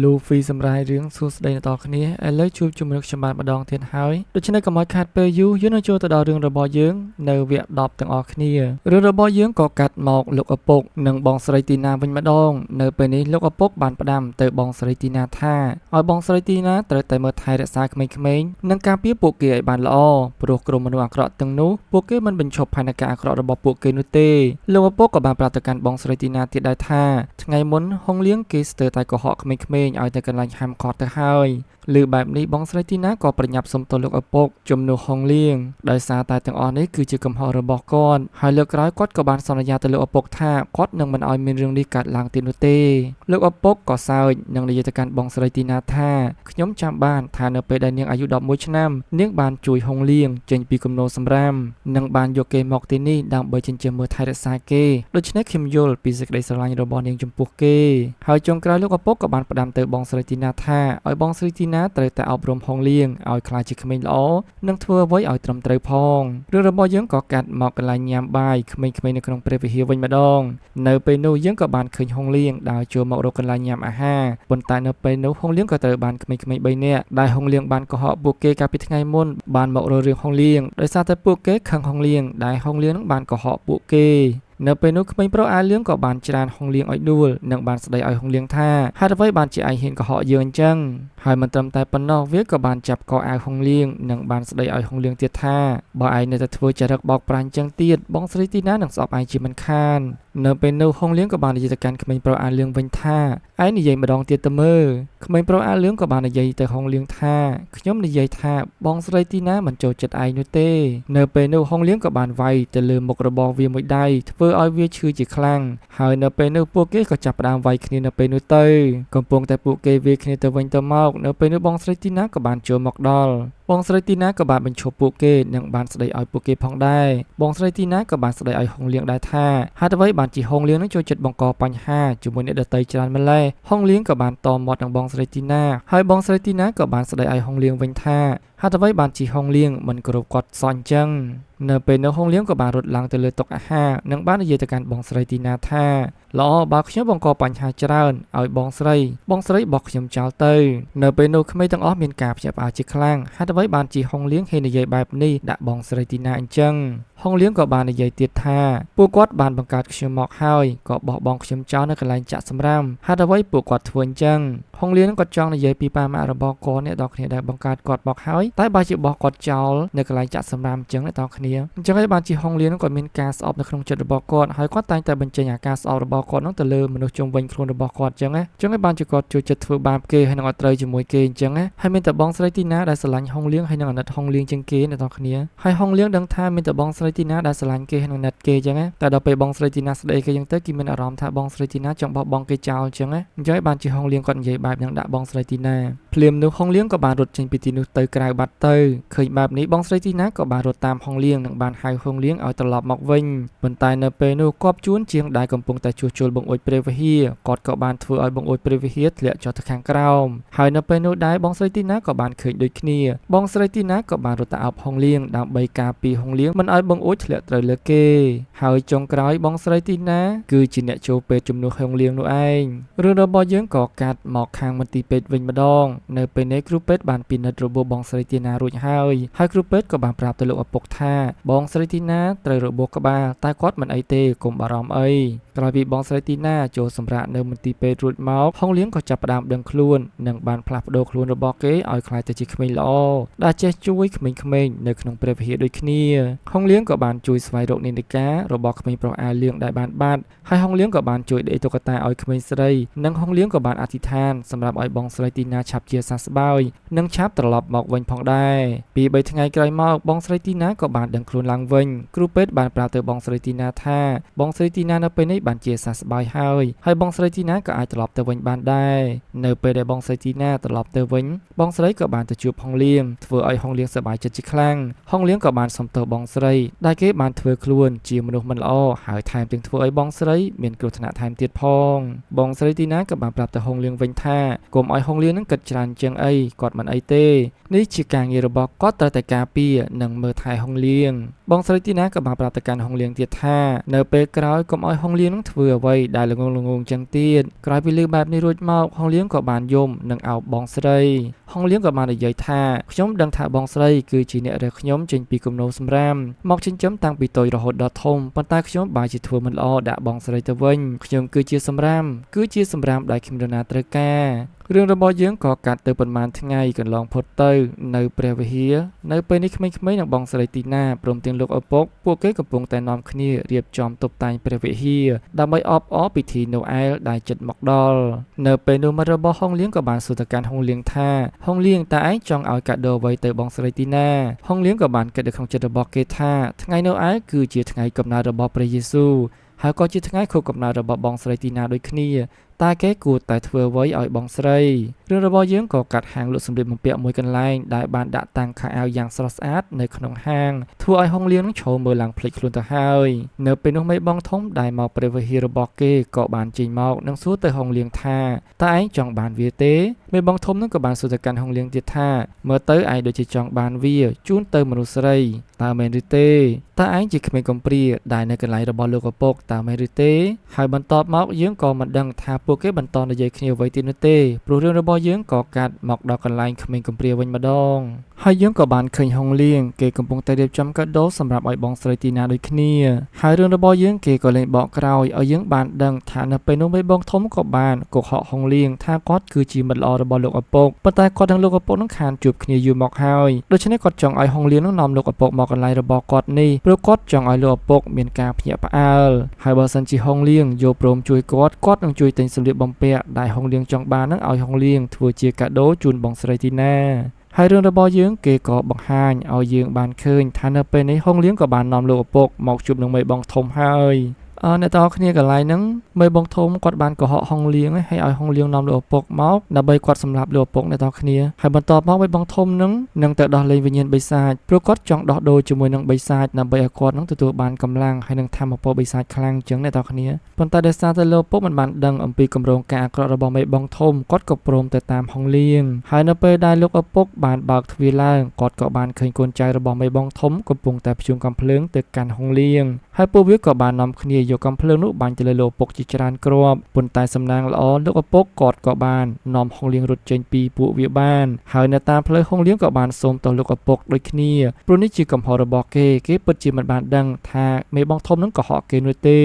លូហ្វីសម្រាយរឿងសួស្តីអ្នកទាំងអស់គ្នាឥឡូវជួបជាមួយនឹងខ្ញុំបាទម្ដងទៀតហើយដូច្នេះកុំឲ្យខាតពេលយូរយើងនឹងចូលទៅដល់រឿងរបស់យើងនៅវគ្គ10ទាំងអស់គ្នារឿងរបស់យើងក៏កាត់មកលោកឪពុកនិងបងស្រីទីណាវិញម្ដងនៅពេលនេះលោកឪពុកបានផ្ដាំទៅបងស្រីទីណាថាឲ្យបងស្រីទីណាត្រូវតែមើលថែរក្សាក្មេងៗនិងការពារពួកគេឲ្យបានល្អព្រោះក្រុមមនុស្សអាក្រក់ទាំងនោះពួកគេមិនបញ្ឈប់ផែនការអាក្រក់របស់ពួកគេនោះទេលោកឪពុកក៏បានប្រាប់ទៅកាន់បងស្រីទីណាទៀតដែរថាថ្ងៃមុនហុងលៀងគេស្ទើរតែកុហកក្មេងៗឲ្យទៅកន្លែងហាមឃាត់ទៅហើយឬបែបនេះបងស្រីទីណាក៏ប្រញាប់សុំទោសលោកឪពុកជំនួសហុងលៀងដោយសារតែទាំងអស់នេះគឺជាកំហុសរបស់គាត់ហើយលើកក្រោយគាត់ក៏បានសន្យាទៅលោកឪពុកថាគាត់នឹងមិនឲ្យមានរឿងនេះកើតឡើងទៀតនោះទេលោកឪពុកក៏សើចនិងនិយាយទៅកាន់បងស្រីទីណាថាខ្ញុំចាំបានថានៅពេលដែលនាងអាយុ11ឆ្នាំនាងបានជួយហុងលៀងចេញពីគំនរសម្រាមនិងបានយកគេមកទីនេះដើម្បីចិញ្ចឹមមើលថែរក្សាគេដូច្នេះខ្ញុំយល់ពីសេចក្តីស្រឡាញ់របស់នាងចំពោះគេហើយចុងក្រោយលោកឪពុកក៏បានផ្ដាំទៅបងស្រីទីណាថាឲ្យបងស្រីទីណាត្រូវតែអប់រំហុងលៀងឲ្យក្លាយជាក្មេងល្អនិងធ្វើអ្វីឲ្យត្រឹមត្រូវផងរឿងរបស់យើងក៏កាត់មកកន្លែងញ៉ាំបាយក្មេងៗនៅក្នុងព្រះវិហារវិញម្ដងនៅពេលនោះយើងក៏បានឃើញហុងលៀងដើរចូលមករកកន្លែងញ៉ាំអាហារប៉ុន្តែនៅពេលនោះហុងលៀងក៏ត្រូវបានក្មេងៗ3នាក់ដែលហុងលៀងបានកុហកពួកគេកាលពីថ្ងៃមុនបានមករករឿងហុងលៀងដោយសារតែពួកគេខឹងហុងលៀងដែលហុងលៀងនឹងបានកុហកពួកគេនៅពេលនោះក្មេងប្រុសអាលឿងក៏បានច្រានហុងលៀងឲ្យដួលនិងបានស្ដីឲ្យហុងលៀងថាហេតុអ្វីបានជាឯងហ៊ានកុហកយើងអញ្ចឹងហើយមិនត្រឹមតែប៉ុណ្ណោះវាក៏បានចាប់កអាវហុងលៀងនិងបានស្ដីឲ្យហុងលៀងទៀតថាបើឯងនៅតែធ្វើចរិតបោកប្រាស់អញ្ចឹងទៀតបងស្រីទីណានឹងស្អប់ឯងជាមិនខាននៅពេលនោះហុងលៀងក៏បាននិយាយទៅកាន់ក្មេងប្រុសអាលឿងវិញថាឯងនិយាយម្ដងទៀតទៅមើលក្មេងប្រុសអាលឿងក៏បាននិយាយទៅហុងលៀងថាខ្ញុំនិយាយថាបងស្រីទីណាមិនចូលចិត្តឯងនោះទេនៅពេលនោះហុងលៀងក៏បានវាយទៅលើមុខរបស់វាមួយដៃធ្វើឲ្យវាឈឺជាខ្លាំងហើយនៅពេលនោះពួកគេក៏ចាប់ផ្ដើមវាយគ្នានៅពេលនោះទៅកំពុងតែពួកគេវាយគ្នាទៅវិញទៅមកនៅពេលនោះបងស្រីទីណាក៏បានចូលមកដល់បងស្រីទីណាក៏បានបញ្ឈប់ពួកគេនិងបានស្ដីឲ្យពួកគេផងដែរបងស្រីទីណាក៏បានស្ដីឲ្យហុងលៀងដែរថាហេតុអ្វីបានជាហុងលៀងនឹងចូលចិត្តបង្កបញ្ហាជាមួយអ្នកដទៃច្រើនម្ល៉េះហុងលៀងក៏បានតមាត់នឹងបងស្រីទីណាហើយបងស្រីទីណាក៏បានស្ដីឲ្យហុងលៀងវិញថាហេតុអ្វីបានជាហុងលៀងមិនគោរពគាត់សោះអញ្ចឹងនៅពេលនោះហុងលៀងក៏បានរត់ឡើងទៅលើតុអាហារនិងបាននិយាយទៅកាន់បងស្រីទីណាថាល្អបើខ្ញុំបង្កបញ្ហាច្រើនឲ្យបងស្រីបោះខ្ញុំចោលទៅនៅពេលនោះក្មេងទាំងអស់មានការភ្ញាក់ផ្អើលជាខ្លាំងហេតុអ្វីបានជាហុងលៀងហ៊ាននិយាយបែបនេះដាក់បងស្រីទីណាអញ្ចឹងហុងលៀងក៏បាននិយាយទៀតថាពួកគាត់បានបង្កើតខ្ញុំមកហើយក៏បោះបង់ខ្ញុំចោលនៅកន្លែងចាក់សម្រាមហេតុអ្វីពួកគាត់ធ្វើអញ្ចឹងហុងលៀងក៏ចង់និយាយពីប៉ាម៉ាក់របស់គាត់អ្នកទាំងគ្នាដែលបង្កើតគាត់មកហើយតែបើជាបោះគាត់ចោលនៅកន្លែងចាក់សម្រាមអញ្ចឹងអ្នកទាំងគ្នាអញ្ចឹងហើយបានជាហុងលៀងក៏មានការស្អប់នៅក្នុងចិត្តរបស់គាត់ហើយគាត់តែងតែបញ្ចេញអាការស្អប់របស់គាត់នោះទៅលើមនុស្សជុំវិញខ្លួនរបស់គាត់អញ្ចឹងណាអញ្ចឹងហើយបានជាគាត់ចូលចិត្តធ្វើបាបគេហើយនឹងអត់ត្រូវជាមួយគេអញ្ចឹងណាហើយមានតែបងស្រីទីណាដែលស្រឡាញ់ហុងលៀងហើយនឹងអាណិតហុងលៀងជាងគេអ្នកទាំងគ្នាហើយហុងលៀងដឹងថាមានតែបងស្រីទីណាដែលស្រឡាញ់គេហើយនឹងអាណិតគេអញ្ចឹងណាតែដល់ពេលបងស្រីទីណាស្ដីគេអញ្ចឹងទៅគេមានអារម្មណ៍ថាបងស្រីទីណាចង់បោះបង់គេចោលអញ្ចឹងណាអញ្ចឹងហើយបានជាហុងលៀងគាត់និយាយបែបហ្នឹងដាក់បងស្រីទីណាភ្លាមនោះហុងលៀងក៏បានរត់ចេញពីទីនោះទៅក្រៅបាត់ទៅឃើញបែបនេះបងស្រីទីណាក៏បានរត់តាមហុងលៀងនិងបានហៅហុងលៀងឲ្យត្រឡប់មកវិញប៉ុន្តែនៅពេលនោះគប់ជួនជាងដែលកំពុងតែជួសជុលបង្អួចព្រះវិហារគាត់ក៏បានធ្វើឲ្យបង្អួចព្រះវិហារធ្លាក់ចុះទៅខាងក្រោមហើយនៅពេលនោះដែរបងស្រីទីណាក៏បានឃើញដូចគ្នាបងស្រីទីណាក៏បានរត់ទៅអោបហុងលៀងដើម្បីការពារហុងលៀងមិនឲ្យបង្អួចធ្លាក់ត្រូវលើគេហើយចុងក្រោយបងស្រីទីណាគឺជាអ្នកចូលពេទ្យជំនួសហុងលៀងនោះឯងរឿងរបស់យើងក៏កាត់មកខាងមន្ទីរពេទ្យវិញម្ដងនៅពេលនេះគ្រូពេទ្យបានពិនិត្យរបួសបងស្រីទីណារួចហើយហើយគ្រូពេទ្យក៏បានប្រាប់ទៅលោកឪពុកថាបងស្រីទីណាត្រូវរបួសក្បាលតែគាត់មិនអីទេកុំបារម្ភអីក្រោយពីបងស្រីទីណាចូលសម្រាកនៅមន្ទីរពេទ្យរួចមកហុងលៀងក៏ចាប់ផ្ដើមដឹងខ្លួននិងបានផ្លាស់ប្ដូរខ្លួនរបស់គេឲ្យក្លាយទៅជាក្មេងល្អដែលចេះជួយក្មេងៗនៅក្នុងព្រះវិហារដូចគ្នាហុងលៀងក៏បានជួយស្វែងរកនាฬิការបស់ក្មេងប្រុសអាលឿងដែលបានបាត់ហើយហុងលៀងក៏បានជួយដេកតុក្កតាឲ្យក្មេងស្រីនិងហុងលៀងក៏បានអធិដ្ឋានសម្រាប់ឲ្យបងស្រីទីណាឆាប់ជាសះស្បើយនិងឆាប់ត្រឡប់មកវិញផងដែរពី3ថ្ងៃក្រោយមកបងស្រីទីណាក៏បានដឹងខ្លួនឡើងវិញគ្រូពេទ្យបានប្រាប់ទៅបងស្រីទីណាថាបងស្រីទីណានៅពេលនេះបានជាសះស្បើយហើយហើយបងស្រីទីណាក៏អាចត្រឡប់ទៅវិញបានដែរនៅពេលដែលបងស្រីទីណាត្រឡប់ទៅវិញបងស្រីក៏បានទៅជួបហុងលៀងធ្វើឲ្យហុងលៀងសប្បាយចិត្តជាខ្លាំងហុងលៀងក៏បានសុំទោសបងស្រី ដែលគេបានធ្វើខ្លួនជាមនុស្សមិនល្អហើយថែមទាំងធ្វើឲ្យបងស្រីមានគ្រោះថ្នាក់ថែមទៀតផងបងស្រីទីណាក៏បានប្រាប់ទៅហុងលៀងវិញថាកុំឲ្យហុងលៀងនឹងគិតច្រើនជាងអីគាត់មិនអីទេនេះជាការងាររបស់គាត់ត្រូវតែការពារនិងមើលថែហុងលៀងបងស្រីទីណាក៏បានប្រាប់ទៅកាន់ហុងលៀងទៀតថានៅពេលក្រោយកុំឲ្យហុងលៀងនឹងធ្វើអ្វីដែលល្ងងៗចឹងទៀតក្រោយពីលើបែបនេះរួចមកហុងលៀងក៏បានយំនិងអោបបងស្រីហុងលៀងក៏បាននិយាយថាខ្ញុំដឹងថាបងស្រីគឺជាអ្នករើសខ្ញុំចេញពីគំនរសម្រាមមកចិញ្ចឹមតាំងពីតូចរហូតដល់ធំប៉ុន្តែខ្ញុំបែរជាធ្វើមិនល្អដាក់បងស្រីទៅវិញខ្ញុំគឺជាសម្រាមដែលគ្មាននរណាត្រូវការរឿងរបស់យើងក៏កាត់ទៅប៉ុន្មានថ្ងៃកន្លងផុតទៅនៅព្រះវិហារនៅពេលនេះក្មេងៗនិងបងស្រីទីណាព្រមទាំងលោកឪពុកពួកគេកំពុងតែនាំគ្នារៀបចំតុបតែងព្រះវិហារដើម្បីអបអរពិធីណូអែលដែលជិតមកដល់នៅពេលនោះមិត្តរបស់ហុងលៀងក៏បានសួរទៅកាន់ហុងលៀងថាហុងលៀងតើឯងចង់ឲ្យកាដូអ្វីទៅបងស្រីទីណាហុងលៀងក៏បានគិតនៅក្នុងចិត្តរបស់គេថាថ្ងៃណូអែលគឺជាថ្ងៃកំណើតរបស់ព្រះយេស៊ូវហើយក៏ជាថ្ងៃខួបកំណើតរបស់បងស្រីទីណាដូចគ្នាតើគេគួរតែធ្វើអ្វីឲ្យបងស្រីរឿងរបស់យើងក៏កាត់ហាងលក់សម្លៀកបំពាក់មួយកន្លែងដែលបានដាក់តាំងខោអាវយ៉ាងស្រស់ស្អាតនៅក្នុងហាងធ្វើឲ្យហុងលៀងនឹងឈរមើលឡើងភ្លេចខ្លួនទៅហើយនៅពេលនោះមេបងធំដែលមកព្រះវិហាររបស់គេក៏បានចេញមកនិងសួរទៅហុងលៀងថាតើឯងចង់បានវាទេមេបងធំនឹងក៏បានសួរទៅកាន់ហុងលៀងទៀតថាមើលទៅឯងដូចជាចង់បានវាជូនទៅមនុស្សស្រីតើមែនឬទេតើឯងជាក្មេងកំព្រាដែលនៅកន្លែងរបស់លោកឪពុកតើមែនឬទេហើយបន្ទាប់មកយើងក៏មិនដឹងថាពួកគេបន្តនិយាយគ្នាអ្វីទៀតនោះទេព្រោះរឿងរបស់យើងក៏កាត់មកដល់កន្លែងក្មេងកំព្រាវិញម្ដងហើយយើងក៏បានឃើញហុងលៀងគេកំពុងតែរៀបចំកាដូសម្រាប់ឲ្យបងស្រីទីណាដូចគ្នាហើយរឿងរបស់យើងគេក៏លេងបកក្រោយឲ្យយើងបានដឹងថានៅពេលនោះមេបងធំក៏បានកុហកហុងលៀងថាគាត់គឺជាមិត្តល្អរបស់លោកឪពុកប៉ុន្តែគាត់និងលោកឪពុកនឹងខានជួបគ្នាយូរមកហើយដូច្នេះគាត់ចង់ឲ្យហុងលៀងនឹងនាំលោកឪពុកមកកន្លែងរបស់គាត់នេះព្រោះគាត់ចង់ឲ្យលោកឪពុកមានការភ្ញាក់ផ្អើលហើយបើសិនជាហុងលៀងយល់ព្រមជួយគាត់គាត់នឹងជួយទិញសម្លៀកបំពាក់ដែលហុងលៀងចង់បាននឹងឲ្យហុងលៀងធ្វើជាកាដូជូនបងស្រីទីណាហើយរឿងរបស់យើងគេក៏បង្ហាញឲ្យយើងបានឃើញថានៅពេលនេះហុងលៀងក៏បាននាំលោកឪពុកមកជួបនឹងមេបងធំហើយអ្នកទាំងអស់គ្នាកន្លែងហ្នឹងមេបងធំគាត់បានកុហកហុងលៀងហើយឲ្យហុងលៀងនាំលោកឪពុកមកដើម្បីគាត់សម្លាប់លោកឪពុកអ្នកទាំងអស់គ្នាហើយបន្ទាប់មកមេបងធំហ្នឹងនឹងទៅដោះលែងវិញ្ញាណបិសាចព្រោះគាត់ចង់ដោះដូរជាមួយនឹងបិសាចដើម្បីឲ្យគាត់នឹងទទួលបានកម្លាំងហើយនឹងធម៌ពលបិសាចខ្លាំងជាងអ្នកទាំងអស់គ្នាប៉ុន្តែដោយសារតែលោកឪពុកមិនបានដឹងអំពីគម្រោងការអាក្រក់របស់មេបងធំគាត់ក៏ព្រមទៅតាមហុងលៀងហើយនៅពេលដែលលោកឪពុកបានបើកទ្វារឡើងគាត់ក៏បានឃើញកូនចៅរបស់មេបងធំកំពុងតែភ្ជួងកាំភ្លើងទៅកាន់ហុងលៀងហើយពួកវាក៏បាននាំគ្នាយកកាំភ្លើងនោះបាញ់ទៅលើលោកឪពុកជាច្រើនគ្រាប់ប៉ុន្តែសំណាងល្អលោកឪពុកគាត់ក៏បាននាំហុងលៀងរត់ចេញពីពួកវាបានហើយនៅតាមផ្លូវហុងលៀងក៏បានសូមទោសលោកឪពុកដូចគ្នាព្រោះនេះជាកំហុសរបស់គេគេពិតជាមិនបានដឹងថាមេបងធំនឹងកុហកគេនោះទេ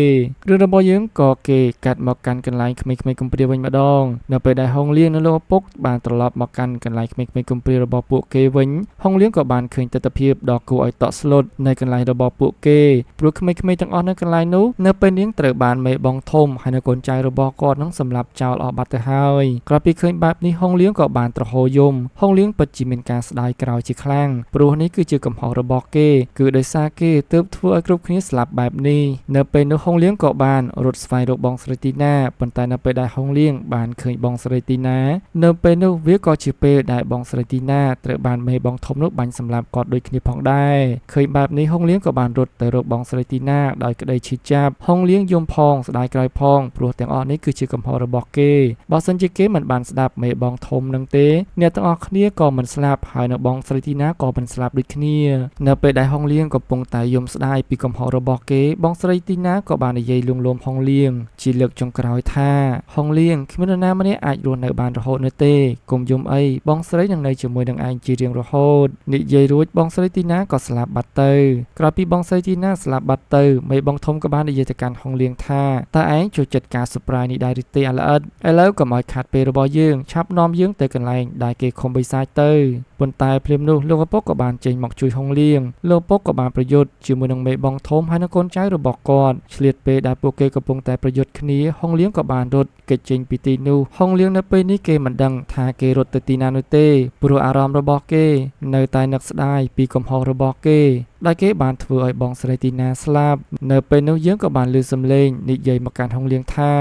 រឿងរបស់យើងក៏គេកាត់មកកាន់កន្លែងក្មេងៗកំព្រាវិញម្ដងនៅពេលដែលហុងលៀងនិងលោកឪពុកបានត្រឡប់មកកាន់កន្លែងក្មេងៗកំព្រារបស់ពួកគេវិញហុងលៀងក៏បានឃើញទិដ្ឋភាពដ៏គួរឲ្យតក់ស្លុតនៅកន្លែងរបស់ពួកគេព្រោះក្មេងៗទាំងអស់នៅកន្លែងនោះនៅពេលនាងត្រូវបានមេបងធំហើយនៅកូនចៅរបស់គាត់នឹងសម្លាប់ចោលអស់បាត់ទៅហើយក្រោយពីឃើញបែបនេះហុងលៀងក៏បានត្រហោយំហុងលៀងពិតជាមានការស្ដាយក្រោយជាខ្លាំងព្រោះនេះគឺជាកំហុសរបស់គេគឺដោយសារគេទើបធ្វើឲ្យគ្រប់គ្នាស្លាប់បែបនេះនៅពេលនោះហុងលៀងក៏បានរត់ស្វែងរកបងស្រីទីណាប៉ុន្តែនៅពេលដែលហុងលៀងបានឃើញបងស្រីទីណានៅពេលនោះវាក៏ជាពេលដែលបងស្រីទីណាត្រូវបានមេបងធំនោះបាញ់សម្លាប់គាត់ដូចគ្នាផងដែរឃើញបែបនេះហុងលៀងក៏បានរត់ទៅរកបងស្រីទីណាដោយក្តីឈឺចាប់ហុងលៀងយំផងស្ដាយក្រោយផងព្រោះទាំងអស់នេះគឺជាកំហុសរបស់គេបើសិនជាគេមិនបានស្ដាប់មេបងធំនឹងទេអ្នកទាំងអស់គ្នាក៏មិនស្លាប់ហើយនៅបងស្រីទីណាក៏មិនស្លាប់ដូចគ្នានៅពេលដែលហុងលៀងកំពុងតែយំស្ដាយពីកំហុសរបស់គេបងស្រីទីណាក៏បាននិយាយលួងលោមហុងលៀងជាលើកចុងក្រោយថាហុងលៀងគ្មាននរណាម្នាក់អាចរស់នៅបានរហូតនោះទេកុំយំអីបងស្រីនឹងនៅជាមួយនឹងឯងជារៀងរហូតនិយាយរួចបងស្រីទីណាក៏ស្លាប់បាត់ទៅក្រោយពីបងស្រីទីណាស្លាប់បាត់ទៅមេបងធំក៏បាននិយាយទៅកាន់ហុងលៀងថាតើឯងចូលចិត្តការ surprise នេះដែរឬទេអាល្អិតឥឡូវកុំឲ្យខាត់ពេលរបស់យើងឆាប់នាំយើងទៅកន្លែងដែលគេឃុំបិសាចទៅប៉ុន្តែភ្លាមនោះលោកឪពុកក៏បានចេញមកជួយហុងលៀងលោកឪពុកក៏បានប្រយុទ្ធជាមួយនឹងមេបងធំហើយនិងកូនចៅរបស់គាត់ឆ្លៀតពេលដែលពួកគេកំពុងតែប្រយុទ្ធគ្នាហុងលៀងក៏បានរត់គេចចេញពីទីនោះហុងលៀងនៅពេលនេះគេមិនដឹងថាគេរត់ទៅទីណានោះទេព្រោះអារម្មណ៍របស់គេនៅតែនឹកស្ដាយពីកំហុសរបស់គេ ដែលគេបានធ្វើឲ្យបងស្រីទីណាស្លាប់នៅពេលនោះយើងក៏បានឮសំឡេងនិយាយមកកាន់ហុងលៀងថា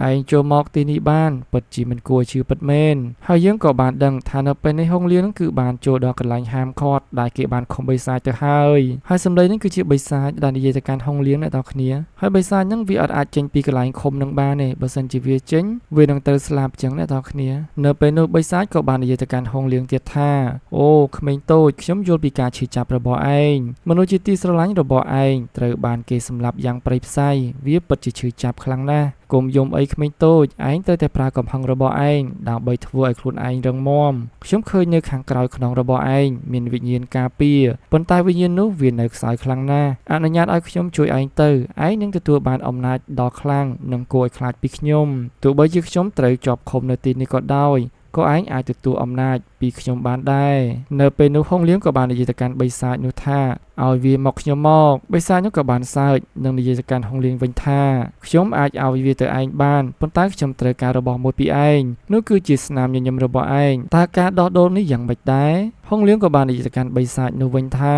ឯងចូលមកទីនេះបានពិតជាមិនគួរជឿពិតមែនហើយយើងក៏បានដឹងថានៅពេលនេះហុងលៀងគឺបានចូលដល់កន្លែងហាមឃាត់ដែលគេបានខំបិសាចទៅហើយហើយសំឡេងនេះគឺជាបិសាចដែលនិយាយទៅកាន់ហុងលៀងអ្នកនរគ្នាហើយបិសាចហ្នឹងវាអត់អាចចេញពីកន្លែងឃុំនឹងបានទេបើសិនជាវាចេញវានឹងត្រូវស្លាប់ចឹងអ្នកនរគ្នានៅពេលនោះបិសាចក៏បាននិយាយទៅកាន់ហុងលៀងទៀតថាអូក្មេងតូចខ្ញុំយល់ពីការឈឺចាប់របស់ឯងមនុស្សជាទីស្រឡាញ់របស់ឯងត្រូវបានគេសម្លាប់យ៉ាងព្រៃផ្សៃវាពិតជាឈឺចាប់ខ្លាំងណាស់កុំយំអីក្មេងតូចឯងត្រូវតែប្រើកំហឹងរបស់ឯងដើម្បីធ្វើឲ្យខ្លួនឯងរឹងមាំខ្ញុំឃើញនៅខាងក្រោយខ្នងរបស់ឯងមានវិញ្ញាណការពារប៉ុន្តែវិញ្ញាណនោះវានៅខ្សោយខ្លាំងណាស់អនុញ្ញាតឲ្យខ្ញុំជួយឯងទៅឯងនឹងទទួលបានអំណាចដ៏ខ្លាំងនិងគួរឲ្យខ្លាចពីខ្ញុំទោះបីជាខ្ញុំត្រូវជាប់ឃុំនៅទីនេះក៏ដោយក៏ឯងអាចទទួលអំណាចពីខ្ញុំបានដែរនៅពេលនោះហុងលៀងក៏បាននិយាយទៅកាន់បិសាចនោះថាឲ្យវាមកខ្ញុំមកបិសាចនោះក៏បានសើចនិងនិយាយទៅកាន់ហុងលៀងវិញថាខ្ញុំអាចឲ្យវាទៅឯងបានប៉ុន្តែខ្ញុំត្រូវការរបស់មួយពីឯងនោះគឺជាស្នាមញញឹមរបស់ឯងតើការដោះដូរនេះយ៉ាងម៉េចដែរហុងលៀងក៏បាននិយាយទៅកាន់បិសាចនោះវិញថា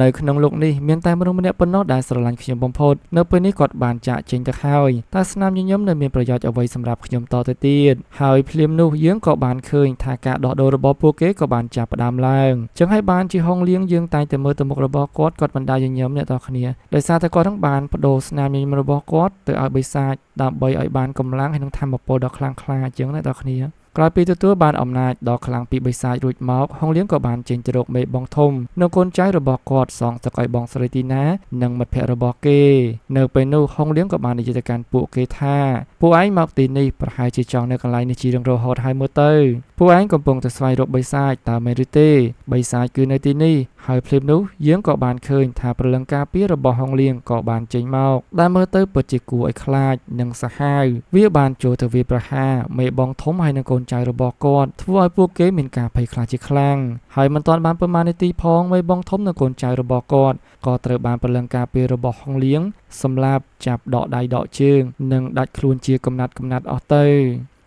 នៅក្នុងលោកនេះមានតែមនុស្សម្នាក់ប៉ុណ្ណោះដែលស្រឡាញ់ខ្ញុំបំផុតនៅពេលនេះគាត់បានចាកចេញទៅហើយតើស្នាមញញឹមនៅមានប្រយោជន៍អ្វីសម្រាប់ខ្ញុំតទៅទៀតហើយភ្លាមនោះយើងក៏បានឃើញថាការដោះដូររបស់ពួកគេក៏បានចាប់ផ្ដើមឡើងចឹងហើយបានជាហុងលៀងយើងតែងតែមើលទៅមុខរបស់គាត់គាត់មិនដែលញញឹមអ្នកទាំងគ្នាដោយសារតែគាត់នឹងបានបដូរស្នាមញញឹមរបស់គាត់ទៅឲ្យបិសាចដើម្បីឲ្យបានកម្លាំងហើយនឹងធម៌ពលដ៏ខ្លាំងក្លាជាងអ្នកទាំងគ្នាក្រោយពីទទួលបានអំណាចដ៏ខ្លាំងពីបិសាចរួចមកហុងលៀងក៏បានចេញទៅរកមេបងធំនិងកូនចៅរបស់គាត់សងសឹកឲ្យបងស្រីទីណានិងមិត្តភក្តិរបស់គេនៅពេលនោះហុងលៀងក៏បាននិយាយទៅកាន់ពួកគេថាពួកឯងមកទីនេះប្រហែលជាចង់នៅកន្លែងនេះជារៀងរហូតហើយមើលទៅពួកឯងកំពុងតែស្វែងរកបិសាចតើមែនឬទេបិសាចគឺនៅទីនេះហើយភ្លាមនោះយើងក៏បានឃើញថាព្រលឹងការពាររបស់ហុងលៀងក៏បានចេញមកដែលមើលទៅពិតជាគួរឲ្យខ្លាចនិងសាហាវវាបានចូលទៅវាយប្រហារមេបងធំហើយនិងកូនចៅរបស់គាត់ធ្វើឲ្យពួកគេមានការភ័យខ្លាចជាខ្លាំងហើយមិនទាន់បានប៉ុន្មាននាទីផងមេបងធំនិងកូនចៅរបស់គាត់ក៏ត្រូវបានព្រលឹងការពាររបស់ហុងលៀងសម្លាប់ចាប់ដកដៃដកជើងនិងដាច់ខ្លួនជាកំណាត់អស់ទៅ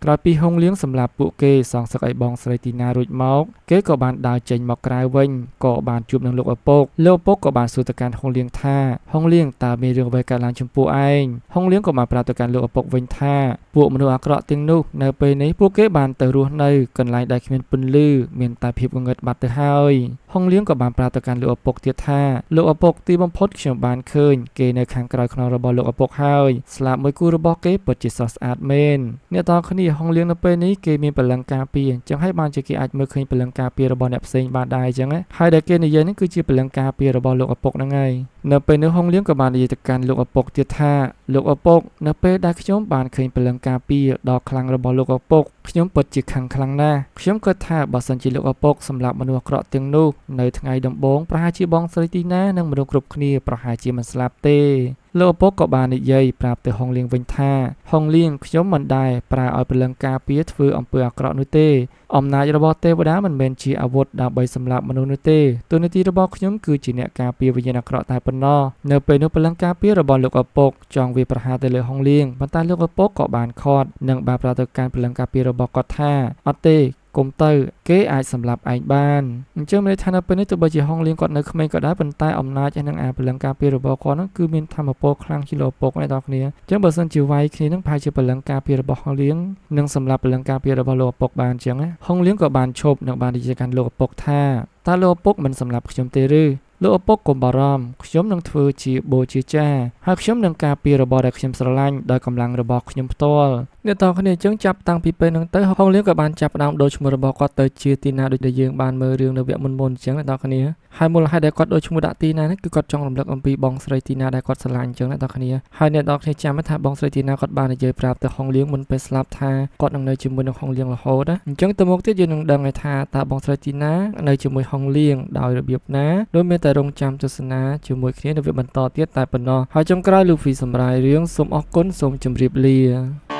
ក្រោយពីហុងលៀងសម្លាប់ពួកគេសងសឹកឲ្យបងស្រីទីណារួចមកគេក៏បានដើរចេញមកក្រៅវិញក៏បានជួបនឹងលោកឪពុកលោកឪពុកក៏បានសួរទៅកាន់ហុងលៀងថាហុងលៀងតើមានរឿងអ្វីកើតឡើងចំពោះឯងហុងលៀងក៏បានប្រាប់ទៅកាន់លោកឪពុកវិញថាពួកមនុស្សអាក្រក់ទាំងនោះនៅពេលនេះពួកគេបានទៅរស់នៅកន្លែងដែលគ្មានពន្លឺមានតែភាពងងឹតបាត់ទៅហើយហុងលៀងក៏បានប្រាប់ទៅកាន់លោកឪពុកទៀតថាលោកឪពុកទីបំផុតខ្ញុំបានឃើញគេនៅខាងក្រោយខ្នងរបស់លោកឪពុកហើយស្លាបមួយគូរបស់គេពិតជាស្រស់ស្អាតមែនអ្នកតគ្នាហុងលៀងនៅពេលនេះគេមានព្រលឹងការពារអញ្ចឹងហើយបានជាគេអាចមើលឃើញព្រលឹងការពាររបស់អ្នកផ្សេងបានដែរអញ្ចឹងហើយដែលគេនិយាយនេះគឺជាព្រលឹងការពាររបស់លោកឪពុកហ្នឹងហើយនៅពេលនោះហុងលៀងក៏បាននិយាយទៅកាន់លោកឪពុកទៀតថាលោកឪពុកនៅពេលដែលខ្ញុំបានឃើញព្រលឹងការពារដ៏ខ្លាំងរបស់លោកឪពុកខ្ញុំពិតជាខឹងខ្លាំងណាស់ខ្ញុំគិតថាបើសិនជាលោកឪពុកសម្លាប់មនុស្សអាក្រក់ទាំងនោះនៅថ្ងៃដំបូងប្រហែលជាបងស្រីទីណានិងមនុស្សគ្រប់គ្នាប្រហែលជាមិនស្លាប់ទេលោកឪពុកក៏បាននិយាយប្រាប់ទៅហុងលៀងវិញថាហុងលៀងខ្ញុំមិនដែលប្រើឲ្យព្រលឹងការពារធ្វើអំពើអាក្រក់នោះទេអំណាចរបស់ទេវតាមិនមែនជាអាវុធដើម្បីសម្លាប់មនុស្សនោះទេតួនាទីរបស់ខ្ញុំគឺជាអ្នកការពារវិញ្ញាណអាក្រក់តែប៉ុណ្ណោះនៅពេលនោះព្រលឹងការពាររបស់លោកឪពុកចង់វាយប្រហារទៅលើហុងលៀងប៉ុន្តែលោកឪពុកក៏បានឃាត់និងបានប្រាប់ទៅកាន់ព្រលឹងការពាររបស់គាត់ថាអត់ទេកុំទៅគេអាចសម្លាប់ឯងបានអញ្ចឹងមានន័យថានៅពេលនេះទោះបីជាហុងលៀងគាត់នៅក្មេងក៏ដោយប៉ុន្តែអំណាចនិងអាព្រលឹងការពាររបស់គាត់ហ្នឹងគឺមានធម៌ពលខ្លាំងជាងលោកឪពុកអ្នកនរគ្នាអញ្ចឹងបើសិនជាវាយគ្នាហ្នឹងប្រហែលជាព្រលឹងការពាររបស់ហុងលៀងនឹងសម្លាប់ព្រលឹងការពាររបស់លោកឪពុកបានអញ្ចឹងហុងលៀងក៏បានឈប់និងបាននិយាយកាន់លោកឪពុកថាតើលោកឪពុកមិនសម្លាប់ខ្ញុំទេឬលោកឪពុកកុំបារម្ភខ្ញុំនឹងធ្វើជាបូជាចាហើយខ្ញុំនឹងការពាររបស់ដែលខ្ញុំស្រឡាញ់ដោយកម្លាំងរបស់ខ្ញុំផ្ទាល់អ្នកតគ្នាអញ្ចឹងចាប់តាំងពីពេលហ្នឹងទៅហុងលៀងក៏បានចាប់ផ្ដើមដូរឈ្មោះរបស់គាត់ទៅជាទីណាដូចដែលយើងបានមើលរឿងនៅវគ្គមុនៗអញ្ចឹងអ្នកតគ្នាហើយមូលហេតុដែលគាត់ដូរឈ្មោះដាក់ទីណានេះគឺគាត់ចង់រំលឹកអំពីបងស្រីទីណាដែលគាត់ស្រឡាញ់អញ្ចឹងអ្នកតគ្នាហើយអ្នកតគ្នាចាំថាបងស្រីទីណាគាត់បាននិយាយប្រាប់ទៅហុងលៀងមុនពេលស្លាប់ថាគាត់នឹងនៅជាមួយនឹងហុងលៀងរហូតណាអញ្ចឹងទៅមុខទៀតយើងនឹងដឹងហើយថាតើបងស្រីទីណានៅជាមួយហុងលៀងដោយរបៀបណាដោយមានតែរងចាំទស្សនាជាមួយគ្នានៅវគ្គបន្តទៀតតែប៉ុណ្ណោះហើយចុងក្រោយ Luffy សម្រាយរឿងសូមអរគុណសូមជម្រាបលា។